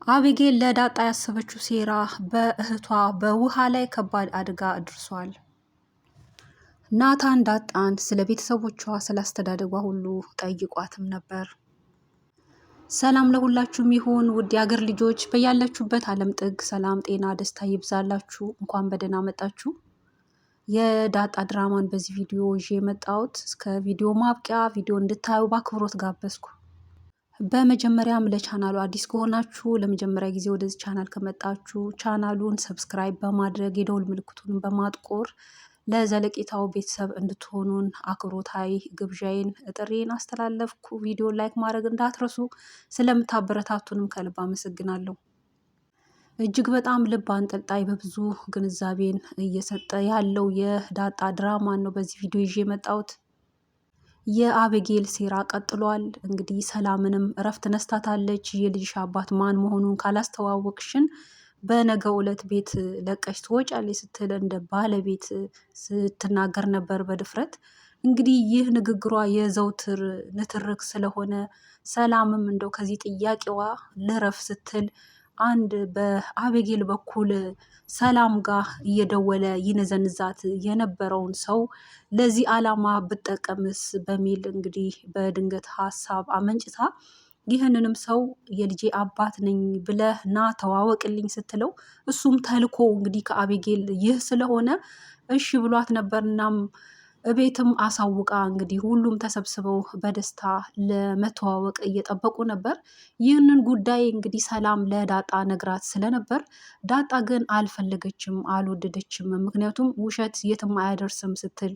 አቢጌል ለዳጣ ያሰበችው ሴራ በእህቷ በውሃ ላይ ከባድ አደጋ አድርሷል። ናታን ዳጣን ስለ ቤተሰቦቿ ስለ አስተዳደጓ ሁሉ ጠይቋትም ነበር። ሰላም ለሁላችሁም ይሁን ውድ የአገር ልጆች፣ በያላችሁበት ዓለም ጥግ ሰላም፣ ጤና፣ ደስታ ይብዛላችሁ። እንኳን በደህና መጣችሁ። የዳጣ ድራማን በዚህ ቪዲዮ ይዤ የመጣሁት እስከ ቪዲዮ ማብቂያ ቪዲዮ እንድታዩ በአክብሮት ጋበዝኩ። በመጀመሪያም ለቻናሉ አዲስ ከሆናችሁ ለመጀመሪያ ጊዜ ወደዚህ ቻናል ከመጣችሁ ቻናሉን subscribe በማድረግ የደውል ምልክቱን በማጥቆር ለዘለቄታው ቤተሰብ እንድትሆኑን አክብሮታዊ ግብዣዬን ጥሪዬን አስተላለፍኩ። ቪዲዮ like ማድረግ እንዳትረሱ። ስለምታበረታቱንም ከልብ አመሰግናለሁ። እጅግ በጣም ልብ አንጠልጣይ በብዙ ግንዛቤን እየሰጠ ያለው የዳጣ ድራማን ነው በዚህ ቪዲዮ ይዤ የመጣሁት። የአቤጌል ሴራ ቀጥሏል። እንግዲህ ሰላምንም እረፍት ነስታታለች። የልጅሽ አባት ማን መሆኑን ካላስተዋወቅሽን በነገው ዕለት ቤት ለቀሽ ትወጫለሽ ስትል እንደ ባለቤት ስትናገር ነበር በድፍረት። እንግዲህ ይህ ንግግሯ የዘውትር ንትርክ ስለሆነ ሰላምም እንደው ከዚህ ጥያቄዋ ልረፍ ስትል አንድ በአቤጌል በኩል ሰላም ጋር እየደወለ ይነዘንዛት የነበረውን ሰው ለዚህ ዓላማ ብጠቀምስ በሚል እንግዲህ በድንገት ሀሳብ አመንጭታ ይህንንም ሰው የልጄ አባት ነኝ ብለህ ና ተዋወቅልኝ ስትለው እሱም ተልኮ እንግዲህ ከአቤጌል ይህ ስለሆነ እሺ ብሏት ነበር። እናም እቤትም አሳውቃ እንግዲህ ሁሉም ተሰብስበው በደስታ ለመተዋወቅ እየጠበቁ ነበር። ይህንን ጉዳይ እንግዲህ ሰላም ለዳጣ ነግራት ስለነበር ዳጣ ግን አልፈለገችም፣ አልወደደችም። ምክንያቱም ውሸት የትም አያደርስም ስትል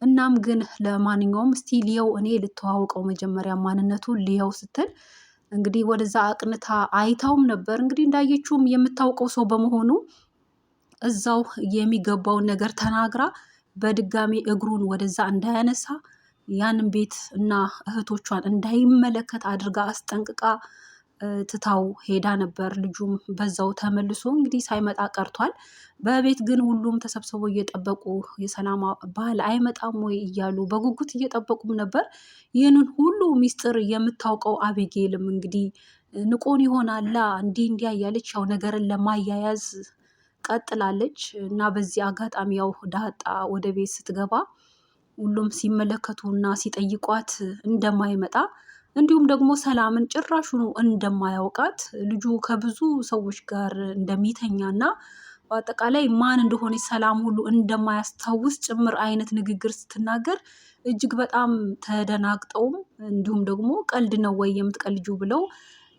እናም ግን ለማንኛውም እስቲ ልየው እኔ ልተዋወቀው መጀመሪያ ማንነቱ ልየው ስትል እንግዲህ ወደዛ አቅንታ አይታውም ነበር። እንግዲህ እንዳየችውም የምታውቀው ሰው በመሆኑ እዛው የሚገባውን ነገር ተናግራ በድጋሚ እግሩን ወደዛ እንዳያነሳ ያንን ቤት እና እህቶቿን እንዳይመለከት አድርጋ አስጠንቅቃ ትታው ሄዳ ነበር። ልጁም በዛው ተመልሶ እንግዲህ ሳይመጣ ቀርቷል። በቤት ግን ሁሉም ተሰብስበው እየጠበቁ የሰላም ባል አይመጣም ወይ እያሉ በጉጉት እየጠበቁም ነበር። ይህንን ሁሉ ሚስጥር የምታውቀው አቤጌልም እንግዲህ ንቆን ይሆናላ እንዲህ እንዲያ እያለች ያው ነገርን ለማያያዝ ቀጥላለች እና በዚህ አጋጣሚ ያው ዳጣ ወደ ቤት ስትገባ ሁሉም ሲመለከቱ እና ሲጠይቋት እንደማይመጣ እንዲሁም ደግሞ ሰላምን ጭራሹኑ እንደማያውቃት ልጁ ከብዙ ሰዎች ጋር እንደሚተኛና በአጠቃላይ ማን እንደሆነች ሰላም ሁሉ እንደማያስታውስ ጭምር አይነት ንግግር ስትናገር እጅግ በጣም ተደናግጠውም እንዲሁም ደግሞ ቀልድ ነው ወይ የምትቀልጁ ብለው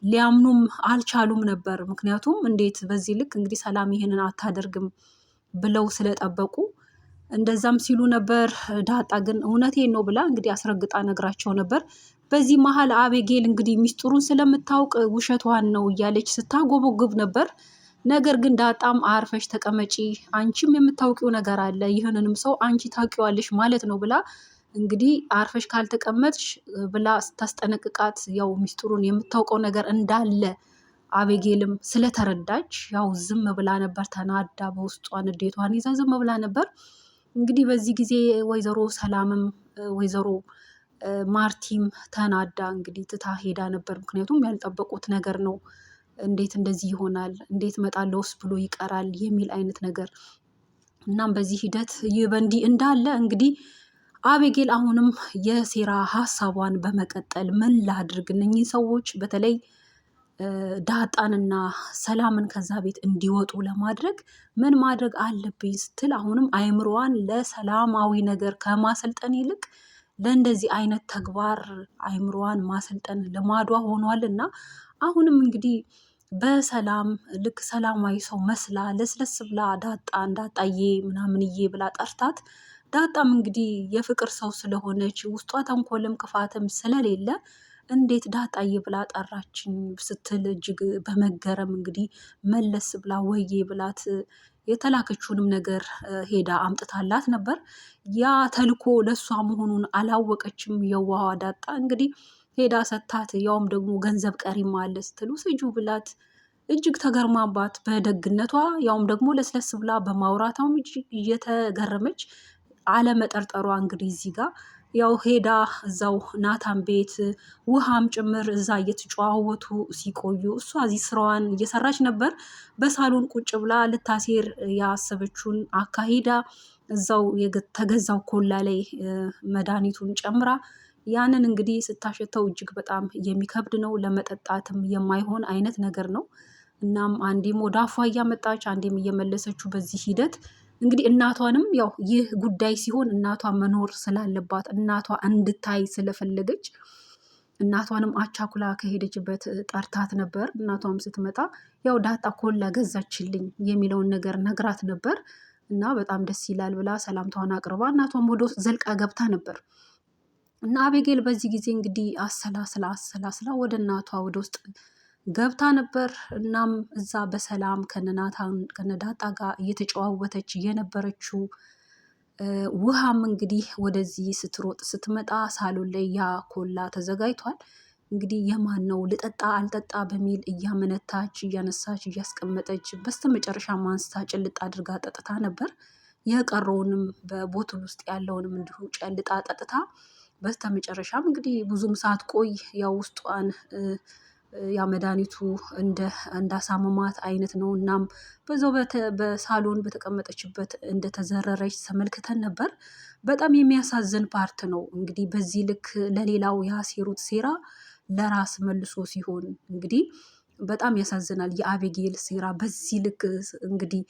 ሊያምኑም አልቻሉም ነበር። ምክንያቱም እንዴት በዚህ ልክ እንግዲህ ሰላም ይህንን አታደርግም ብለው ስለጠበቁ እንደዛም ሲሉ ነበር። ዳጣ ግን እውነቴን ነው ብላ እንግዲህ አስረግጣ ነግራቸው ነበር። በዚህ መሀል አቤጌል እንግዲህ ሚስጥሩን ስለምታውቅ ውሸቷን ነው እያለች ስታጎበጉብ ነበር። ነገር ግን ዳጣም አርፈሽ ተቀመጪ፣ አንቺም የምታውቂው ነገር አለ፣ ይህንንም ሰው አንቺ ታውቂዋለሽ ማለት ነው ብላ እንግዲህ አርፈሽ ካልተቀመጥሽ ብላ ስታስጠነቅቃት ያው ሚስጥሩን የምታውቀው ነገር እንዳለ አቤጌልም ስለተረዳች ያው ዝም ብላ ነበር። ተናዳ በውስጧ ንዴቷን ይዛ ዝም ብላ ነበር። እንግዲህ በዚህ ጊዜ ወይዘሮ ሰላምም ወይዘሮ ማርቲም ተናዳ እንግዲህ ትታ ሄዳ ነበር። ምክንያቱም ያልጠበቁት ነገር ነው። እንዴት እንደዚህ ይሆናል? እንዴት እመጣለሁስ ብሎ ይቀራል የሚል አይነት ነገር። እናም በዚህ ሂደት ይህ በእንዲህ እንዳለ እንግዲህ አቤጌል አሁንም የሴራ ሀሳቧን በመቀጠል ምን ላድርግ እነኚህ ሰዎች በተለይ ዳጣንና ሰላምን ከዛ ቤት እንዲወጡ ለማድረግ ምን ማድረግ አለብኝ ስትል አሁንም አይምሮዋን ለሰላማዊ ነገር ከማሰልጠን ይልቅ ለእንደዚህ አይነት ተግባር አይምሮዋን ማሰልጠን ልማዷ ሆኗል እና አሁንም እንግዲህ በሰላም ልክ ሰላማዊ ሰው መስላ ለስለስ ብላ ዳጣን ዳጣዬ ምናምንዬ ብላ ጠርታት ዳጣም እንግዲህ የፍቅር ሰው ስለሆነች ውስጧ ተንኮልም ክፋትም ስለሌለ እንዴት ዳጣዬ ብላ ጠራችኝ ስትል እጅግ በመገረም እንግዲህ መለስ ብላ ወዬ ብላት የተላከችውንም ነገር ሄዳ አምጥታላት ነበር። ያ ተልኮ ለእሷ መሆኑን አላወቀችም። የዋዋ ዳጣ እንግዲህ ሄዳ ሰታት፣ ያውም ደግሞ ገንዘብ ቀሪም አለ ስትል ውሰጂው ብላት እጅግ ተገርማባት በደግነቷ ያውም ደግሞ ለስለስ ብላ በማውራቷም እጅግ እየተገረመች አለመጠርጠሯ እንግዲህ እዚህ ጋር ያው ሄዳ እዛው ናታን ቤት ውሃም ጭምር እዛ እየተጨዋወቱ ሲቆዩ እሷ እዚህ ስራዋን እየሰራች ነበር። በሳሎን ቁጭ ብላ ልታሴር ያሰበችውን አካሂዳ እዛው የተገዛው ኮላ ላይ መድኃኒቱን ጨምራ ያንን እንግዲህ ስታሸተው እጅግ በጣም የሚከብድ ነው። ለመጠጣትም የማይሆን አይነት ነገር ነው። እናም አንዴም ወደ አፏ እያመጣች አንዴም እየመለሰችው በዚህ ሂደት እንግዲህ እናቷንም ያው ይህ ጉዳይ ሲሆን እናቷ መኖር ስላለባት እናቷ እንድታይ ስለፈለገች እናቷንም አቻኩላ ከሄደችበት ጠርታት ነበር። እናቷም ስትመጣ ያው ዳጣ ኮላ ገዛችልኝ የሚለውን ነገር ነግራት ነበር እና በጣም ደስ ይላል ብላ ሰላምታዋን አቅርባ እናቷም ወደ ውስጥ ዘልቃ ገብታ ነበር። እና አቤጌል በዚህ ጊዜ እንግዲህ አሰላስላ አሰላስላ ወደ እናቷ ወደ ውስጥ ገብታ ነበር። እናም እዛ በሰላም ከነናታን ከነዳጣ ጋር እየተጨዋወተች የነበረችው ውሃም እንግዲህ ወደዚህ ስትሮጥ ስትመጣ ሳሎን ላይ ያ ኮላ ተዘጋጅቷል። እንግዲህ የማን ነው ልጠጣ አልጠጣ በሚል እያመነታች እያነሳች እያስቀመጠች በስተመጨረሻ ማንስታ ጭልጥ አድርጋ ጠጥታ ነበር። የቀረውንም በቦትል ውስጥ ያለውንም እንዲሁ ጨልጣ ጠጥታ በስተመጨረሻም እንግዲህ ብዙም ሳትቆይ ያው ውስጧን ያ መድኃኒቱ እንዳሳመማት አይነት ነው። እናም በዛው በሳሎን በተቀመጠችበት እንደተዘረረች ተመልክተን ነበር። በጣም የሚያሳዝን part ነው። እንግዲህ በዚህ ልክ ለሌላው ያሴሩት ሴራ ለራስ መልሶ ሲሆን እንግዲህ በጣም ያሳዝናል። የአቤጌል ሴራ በዚህ ልክ እንግዲህ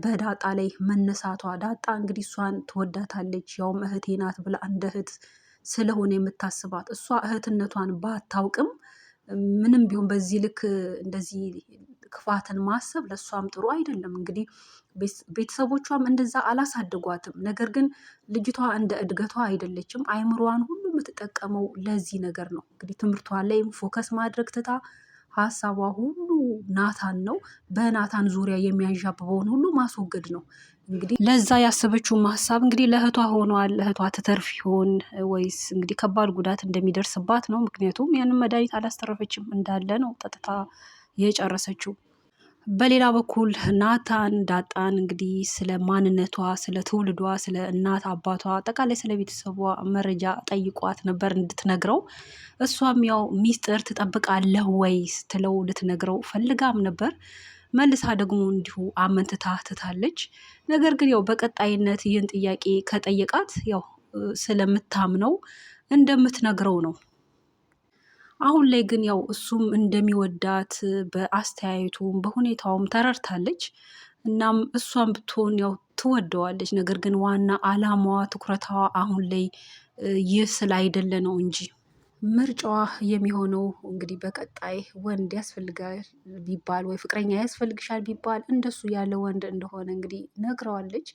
በዳጣ ላይ መነሳቷ፣ ዳጣ እንግዲህ እሷን ትወዳታለች፣ ያውም እህቴ ናት ብላ እንደ እህት ስለሆነ የምታስባት እሷ እህትነቷን ባታውቅም ምንም ቢሆን በዚህ ልክ እንደዚህ ክፋትን ማሰብ ለእሷም ጥሩ አይደለም። እንግዲህ ቤተሰቦቿም እንደዛ አላሳደጓትም። ነገር ግን ልጅቷ እንደ እድገቷ አይደለችም። አይምሮዋን ሁሉ የምትጠቀመው ለዚህ ነገር ነው። እንግዲህ ትምህርቷ ላይ focus ማድረግ ትታ ሀሳቧ ሁሉ ናታን ነው። በናታን ዙሪያ የሚያንዣብበውን ሁሉ ማስወገድ ነው። እንግዲህ ለዛ ያሰበችው ሀሳብ እንግዲህ ለእህቷ ሆኗል። እህቷ ትተርፍ ይሆን ወይስ እንግዲህ ከባድ ጉዳት እንደሚደርስባት ነው። ምክንያቱም ያንን መድኃኒት አላስተረፈችም እንዳለ ነው ጠጥታ የጨረሰችው። በሌላ በኩል ናታን ዳጣን እንግዲህ ስለ ማንነቷ፣ ስለ ትውልዷ፣ ስለ እናት አባቷ፣ አጠቃላይ ስለ ቤተሰቧ መረጃ ጠይቋት ነበር እንድትነግረው። እሷም ያው ሚስጥር ትጠብቃለህ ወይ ስትለው ልትነግረው ፈልጋም ነበር። መልሳ ደግሞ እንዲሁ አመንትታ ትታለች። ነገር ግን ያው በቀጣይነት ይህን ጥያቄ ከጠየቃት ያው ስለምታምነው እንደምትነግረው ነው። አሁን ላይ ግን ያው እሱም እንደሚወዳት በአስተያየቱም በሁኔታውም ተረድታለች። እናም እሷም ብትሆን ያው ትወደዋለች። ነገር ግን ዋና አላማዋ ትኩረቷ አሁን ላይ ይህ ስላይደለ ነው እንጂ ምርጫዋ የሚሆነው እንግዲህ በቀጣይ ወንድ ያስፈልጋል ቢባል ወይ ፍቅረኛ ያስፈልግሻል ቢባል እንደሱ ያለ ወንድ እንደሆነ እንግዲህ ነግረዋለች።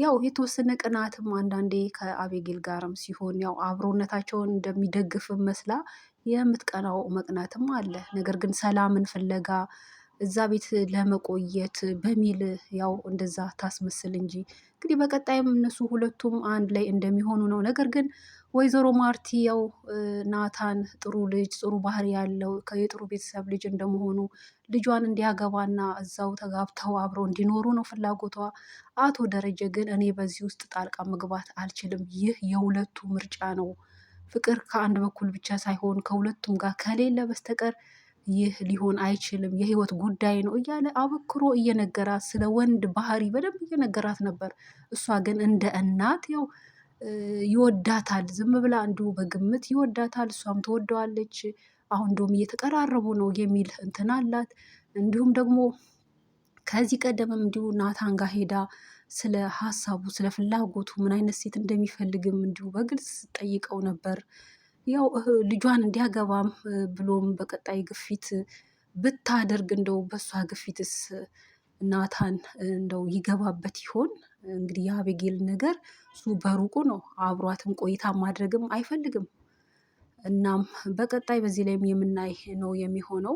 ያው የተወሰነ ቅናትም አንዳንዴ ከአቤጌል ጋርም ሲሆን ያው አብሮነታቸውን እንደሚደግፍ መስላ የምትቀናው መቅናትም አለ። ነገር ግን ሰላምን ፍለጋ እዛ ቤት ለመቆየት በሚል ያው እንደዛ ታስመስል እንጂ እንግዲህ በቀጣይም እነሱ ሁለቱም አንድ ላይ እንደሚሆኑ ነው። ነገር ግን ወይዘሮ ማርቲ ያው ናታን ጥሩ ልጅ ጥሩ ባህሪ ያለው የጥሩ ቤተሰብ ልጅ እንደመሆኑ ልጇን እንዲያገባና እዛው ተጋብተው አብረው እንዲኖሩ ነው ፍላጎቷ። አቶ ደረጀ ግን እኔ በዚህ ውስጥ ጣልቃ መግባት አልችልም፣ ይህ የሁለቱ ምርጫ ነው። ፍቅር ከአንድ በኩል ብቻ ሳይሆን ከሁለቱም ጋር ከሌለ በስተቀር ይህ ሊሆን አይችልም፣ የህይወት ጉዳይ ነው እያለ አበክሮ እየነገራት ስለ ወንድ ባህሪ በደንብ እየነገራት ነበር። እሷ ግን እንደ እናት ያው ይወዳታል፣ ዝም ብላ እንዲሁ በግምት ይወዳታል፣ እሷም ትወደዋለች። አሁን እንደውም እየተቀራረቡ ነው የሚል እንትን አላት። እንዲሁም ደግሞ ከዚህ ቀደምም እንዲሁ ናታን ጋር ሄዳ ስለ ሀሳቡ ስለ ፍላጎቱ ምን አይነት ሴት እንደሚፈልግም እንዲሁ በግልጽ ጠይቀው ነበር። ያው ልጇን እንዲያገባም ብሎም በቀጣይ ግፊት ብታደርግ እንደው በእሷ ግፊትስ ናታን እንደው ይገባበት ይሆን? እንግዲህ የአቤጌል ነገር እሱ በሩቁ ነው፣ አብሯትም ቆይታ ማድረግም አይፈልግም። እናም በቀጣይ በዚህ ላይም የምናይ ነው የሚሆነው።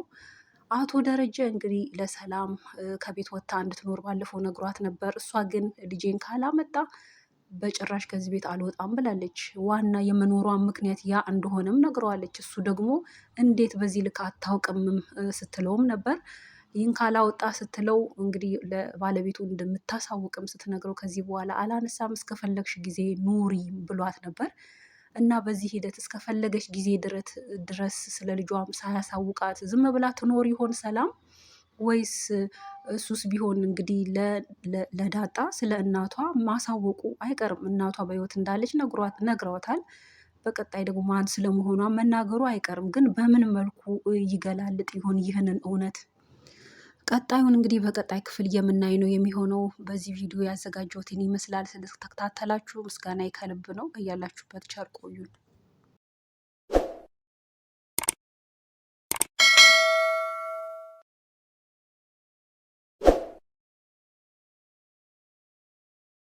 አቶ ደረጀ እንግዲህ ለሰላም ከቤት ወጥታ እንድትኖር ባለፈው ነግሯት ነበር። እሷ ግን ልጄን ካላመጣ በጭራሽ ከዚህ ቤት አልወጣም ብላለች። ዋና የመኖሯን ምክንያት ያ እንደሆነም ነግረዋለች። እሱ ደግሞ እንዴት በዚህ ልክ አታውቅምም ስትለውም ነበር። ይህን ካላወጣ ስትለው እንግዲህ ለባለቤቱ እንደምታሳውቅም ስትነግረው ከዚህ በኋላ አላነሳም እስከፈለግሽ ጊዜ ኑሪ ብሏት ነበር። እና በዚህ ሂደት እስከፈለገች ጊዜ ድረስ ስለ ልጇም ሳያሳውቃት ዝም ብላ ትኖር ይሆን ሰላም? ወይስ እሱስ ቢሆን እንግዲህ ለዳጣ ስለ እናቷ ማሳወቁ አይቀርም። እናቷ በሕይወት እንዳለች ነግሯታል። በቀጣይ ደግሞ ማን ስለመሆኗ መናገሩ አይቀርም። ግን በምን መልኩ ይገላልጥ ይሆን ይህንን እውነት? ቀጣዩን እንግዲህ በቀጣይ ክፍል የምናይ ነው የሚሆነው። በዚህ ቪዲዮ ያዘጋጀሁትን ይመስላል። ስለተከታተላችሁ ምስጋና ከልብ ነው። እያላችሁበት ቸር ቆዩን።